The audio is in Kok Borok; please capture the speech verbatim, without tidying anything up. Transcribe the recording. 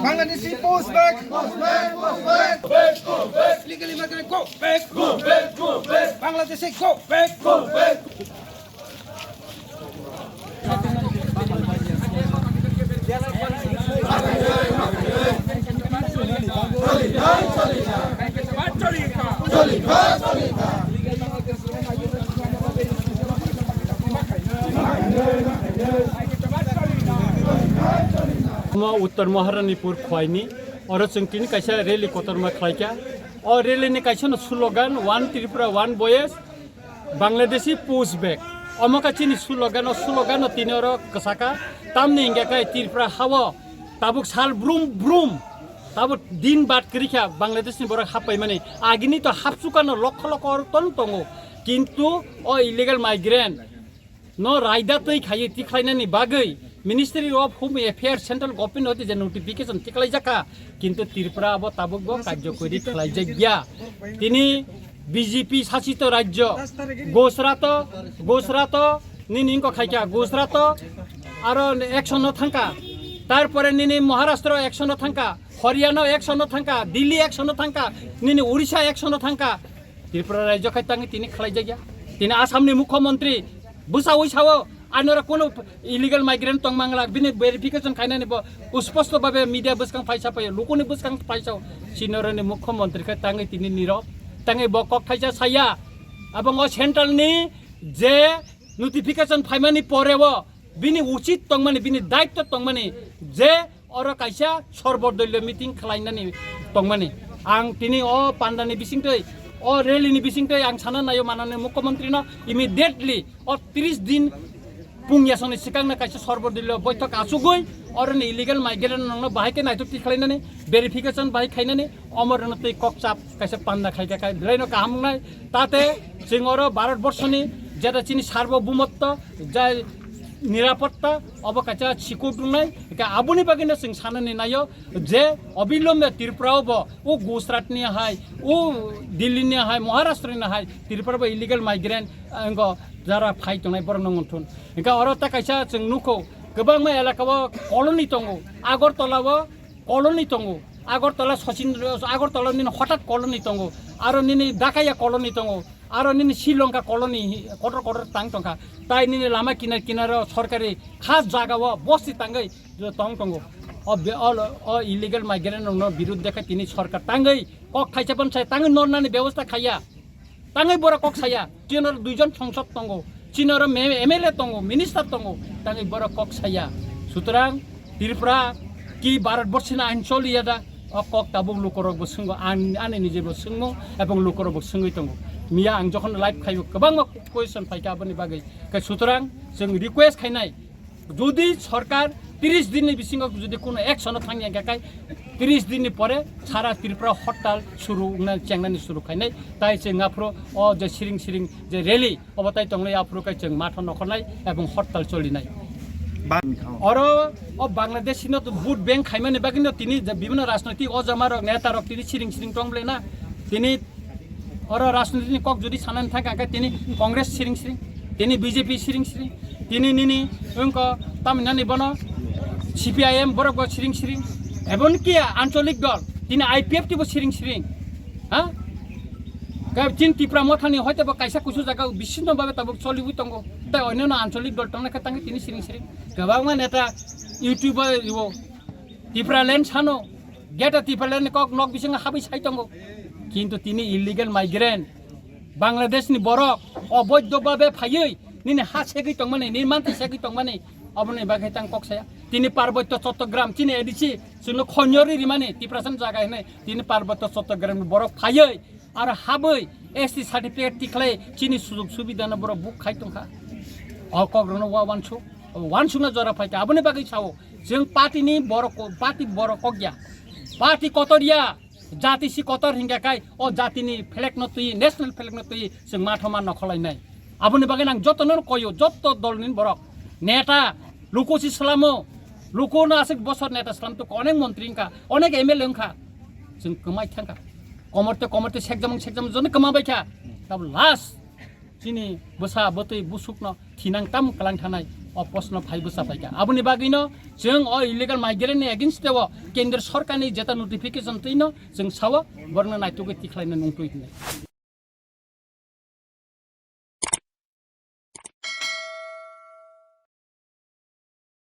Bangladeshi push back. Push back, push back. Illegal immigrant, go back. Go back, go back. Bangladeshi, go back. Go back. Omo Uttor Maharanipur khwlaini, oro chwng tini kaisa rally kotorma khlaikha. O rally ni kaisa no slogan, "One Tripura, One Voice, Bangladeshi push back." Omo kha chini slogan, o slogan no tini oro kwsaka. Tamni hingkha khe Tripura hao tabuk sal brum brum, tabuk din bad kwrwikha Bangladesh ni borok happaimani. Agini to hapsukano lokho lokho oro ton tongo. Kintu o illegal migrant no raida twi khaiwi tikhlainani bagwi Ministry of Home Affairs Central Government hoite je notification tikhlaijakha, kintu Tripura abo tabuk bo karjokori khlaijakya. Tini B J P sasito rajyo Gujarat, Gujarat nini wngkha khaikha, Gujarat aro action no thangkha, tarpore nini Maharashtra action no thangkha, Haryana action no thangkha, Delhi action no thangkha, nini Odisha action no thangkha. Tripura rajyo khai tangwi tini khlaijakya. Tini Assam ni Mukhyamantri bwsaui sao, "Anora kono illegal migrant tong mangla, bini verification khainani bo usposto babe media bwskang phaisa phaio, lukuni bwskang phaisao." Chinoroni Mukhyamantri khai tangwi tini nirok, tangwi bo kok thaisa saya. Abongo central ni je notification phaimani poreo bini uchit tongmani, bini daitto tongmani je oro kaisa sorbodolyo meeting khlainani tongmani. Ang tini o pandani bisingtwi, o rally ni bisingtwi ang sana naio manani Mukhyamantri no immediately o tris din pungyasongni sikangna kaisa sorbodolyo boithok achugwi oroni illegal migrant nongno bahai khe naithok tikhlainani verification bahai khainani omorno twi kokchap kaisa panda khaikha khai belaino kaham wngnai. Tate chwng oro Bharat borshoni jeta chini sarbobhumotto jai nirapotta obo kaisa sikut wngnai. Hingkhe aboni bagwino chwng sanani naio je obilombe Tripura o bo o Gujarat ni hai, o Delhi ni hai, Maharashtra ni hai Tripura bo illegal migrant wngkha jara phai tongnai borok no wngthun. Hingkhe oro ta kaisa chwng nukho kwbangma elaka o colony tongo, Agartala o colony tongo. Agartala Sachin, Agartala nini hothat colony tongo, aro nini Dakaya colony tongo, aro nini Sri Lanka colony hi-, kotor kotor tang tongkha. Tai nini lama kinar kinaro sorkari khas jaga o bosti tangwi tong tongo. O be-, o, o illegal migrant rokno birud dekhe tini sorkar tangwi kok thaisa phan sai tangwi nornani bebosta khaiya. Tangwi borok kok saya, chini oro duijon songsod tongo, chini oro me-, M L A tongo, minister tongo, tangwi borok kok saya. Sutrang Tripura ki Bharat borsi na ain choliya da, o kok tabuk lukorok bo swngo, an-, ani nije bo swngmo, ebong lukorok bo swngwi tongo. Miya ang jokhon live khaio, kwbangma question phaikha aboni bagwi. Khe sutrang chwng request khainai, jodi sorkar tris din ni bisingo jodi kono action o thangya hingkha khai tris din ni pore sara Tripura hortal suru wngna chengnani suru khainai. Tai chwng aphuru o je siring siring je rally obo tai tongnai aphuru khai chwng matha nokhornai ebong hortal cholinai. Ba- Oro o Bangladesh no to vote bank khaimani bagwi no tini je bibhinno rajnoitik ojama rok neta rok tini siring siring tong bwle na tini Oro rajniti ni kok jodi sanani thangkha, hingkhe tini Congress siring siring, tini B J P siring siring, tini nini wngkha tamhinani bono C P I M borok bo siring siring, ebonki ancholik dol, tini I P F T bo siring siring, ha? Khe chini Tipra Mothani hoite bo kaisa kusu jaga bisino babe tabuk choliwi tongo, tei onyono ancholik dol tongnai khe tangwi tini siring siring. Kwbangma neta YouTube o Tipraland sano, Greater Tipraland ni kok nok bisingo habwi sai tongo. Kintu tini illegal migrant, Bangladesh ni borok oboidho babe phaiwi nini ha segwi tongmani, nini mantri segwi tongmani, oboni bagwi tang kok saya. Tini Parbotyo Chattogram, chini A D C, chwngno khonjori rimani, Tiprasa ni jaga hinwi, tini Parbotyo Chattogram ni borok phaiwi, aro habwi S T certificate tikhlai chini sujug subidano borok buk khai tongkha. O kokrokno wa wansuk, wansukna jora phaikha. Aboni bagwi sao, chwng party ni borok, party borok kok ya. Party kotor ya, jati si kotor hingkha khai, o jati ni flag no twi, national flag no twi, chwng matha ma nokholainai. Aboni bagwi nang joto no koyo, joto dol ni borok, neta, luku si salamo, luku no aswk bosor neta salam to onek montri wngkha, onek M L A wngkha, chwng kwmai thangkha. Komorte, komorte, sekjamung, sekjamung, jono kwma baikha. Tabuk last Chini bwsa bwtwi busukno thinang tamo kwlang thanai o postno phai bwsa paikha. Aboni bagwino chwng o illegal migrant ni against o kendra sarkarni jeta notification twino chwng sao borokno naitugwi tikhlaina nungtwi hinwi.